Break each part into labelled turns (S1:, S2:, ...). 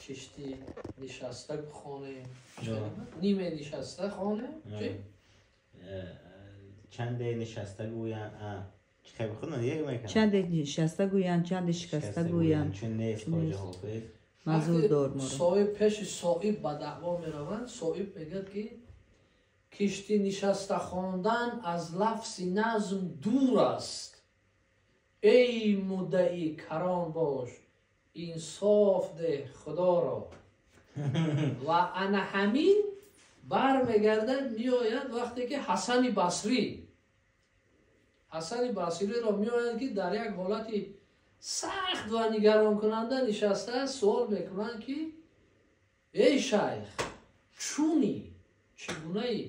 S1: Киштӣ нишаста хонем, ниме нишаста хонем. Чӣ?
S2: Чанде нишаста гӯянд.
S3: Чанде нишаста гӯянд, чанде шикаста гӯянд.
S2: Чун нест Хоҷа Ҳофиз.
S3: Мазур дор моро.
S1: Соҳиб пеши соҳиб ба даъво мераванд. Соҳиб мегӯяд, ки киштӣ нишаста хондан аз лафзи назм дур аст. Эй муддаӣ, карон бош, инсоф деҳ Худоро. Ва ана ҳамин бармегардад, меояд вақте ки Ҳасани Басриро меояд, ки дар як ҳолати сахт ва нигаронкунанда нишастааст. Суол мекунанд, ки эй шайх, чунӣ, чӣ гунаӣ?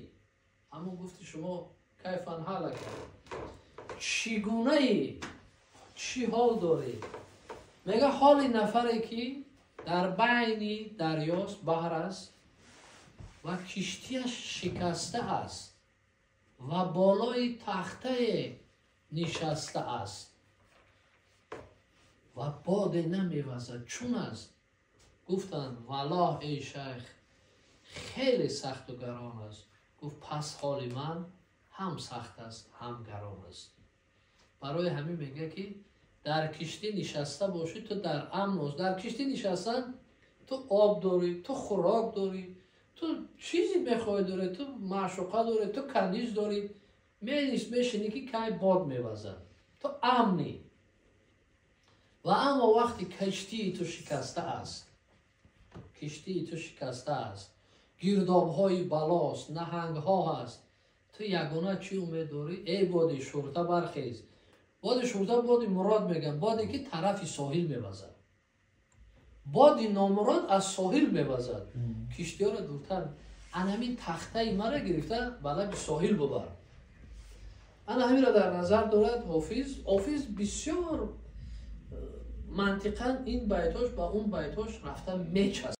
S1: Ҳамон гуфти шумо كيف حالك, чӣ гунаӣ, чӣ ҳол дорӣ? Мега, ҳоли нафаре, ки дар байни дарёст, баҳр аст ва киштиаш шикаста аст ва болои тахтае нишаста аст ва боде намевазад, чун аст? Гуфтанд: валлоҳ, эй шайх, хеле сахту гарон аст. Гуфт: пас ҳоли ман ҳам сахт аст, ҳам гарон аст. Барои ҳамин мегӯяд, ки дар киштӣ нишаста бошӣ, ту дар амн ост. Дар киштӣ нишастан ту об дорӣ, ту хӯрок дорӣ, ту чизе мехоҳӣ дорӣ, ту маъшуқа дорӣ, ту каниз дорӣ. Мениш мешинӣ, ки кай бод мевазад, ту амнӣ. Ва аммо вақте киштии ту шикаста аст, киштии ту шикаста аст, гирдобҳои балост, наҳангҳо ҳаст, ту ягона чӣ умед дорӣ? Эй боди шурта, бархез! Боди шурта, боди мурод мегӯям, боде ки тарафи соҳил мевазад. Боди номурод аз соҳил мевазад, киштиёро дуртар. Анамин тахтаи мара гирифта, ба лаби соҳил бубар. Ана ҳаминро дар назар дорад Ҳофиз. Ҳофиз бисёр мантиқан ин байтош ба он байтош рафта мечаспад.